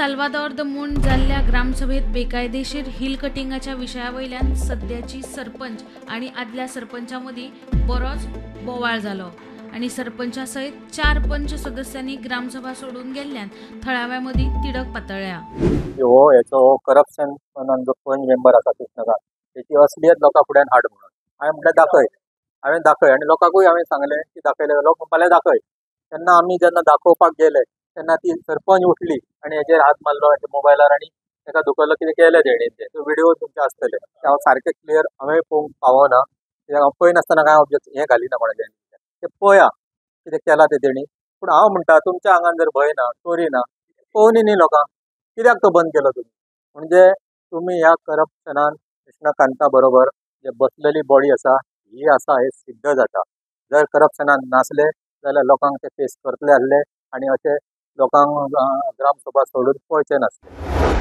Salvador the मूण जाल्ल्या ग्रामसभेत बेकायदेशीर hill कटिंगाच्या विशया वयल्यान सद्याची सरपंच आनी आदल्या सरपंचा मदीं बरोच बोवाळ जालो आनी सरपंचा सयत 4 पंच सदस्यांनी ग्रामसभा सोडून गेल्ल्यान थळाव्या मदीं तिडक पातळ्ळ्या. हो हेचो करप्शन जो पंच मेंबर आसा कृष्णकांत तेची असलियत लोकां फुड्यान हाड म्हणून हांवें म्हटलें दाखय, हांवें दाखय आनी लोकांकूय हांवें सांगलें की दाखयलें, लोक म्हणपाक लागले दाखय. तेन्ना आमी जेन्ना दाखोवपाक गेले तेन्ना ती सरपंच उठली आनी हेजेर हात मारलो हेच्या मोबायलार आनी ताका दुखवलो कितें केलें तेणेन, ते व्हिडिओ तुमचे आसतले, ते हांव सारकें क्लियर हांवें पळोवंक पावना, कित्याक हांव पळयनासतना कांय ऑब्जेक्ट हें घालिना कोणाचें, ते पळया कितें केलां तें तेणी. पूण हांव म्हणटा तुमच्या आंगान जर भंय ना, चोरी ना, पळोवनी न्ही लोकांक, कित्याक तो बंद केलो तुमी? म्हणजे तुमी ह्या करप्शनान कृष्णकांता बरोबर जे बसलेली बॉडी आसा ही आसा हे सिद्ध जाता. जर करप्शनान नासले जाल्यार लोकांक ते फेस करतले आसले आनी अशे लोकांक ग्रामसभा सोडून पळचे नासले.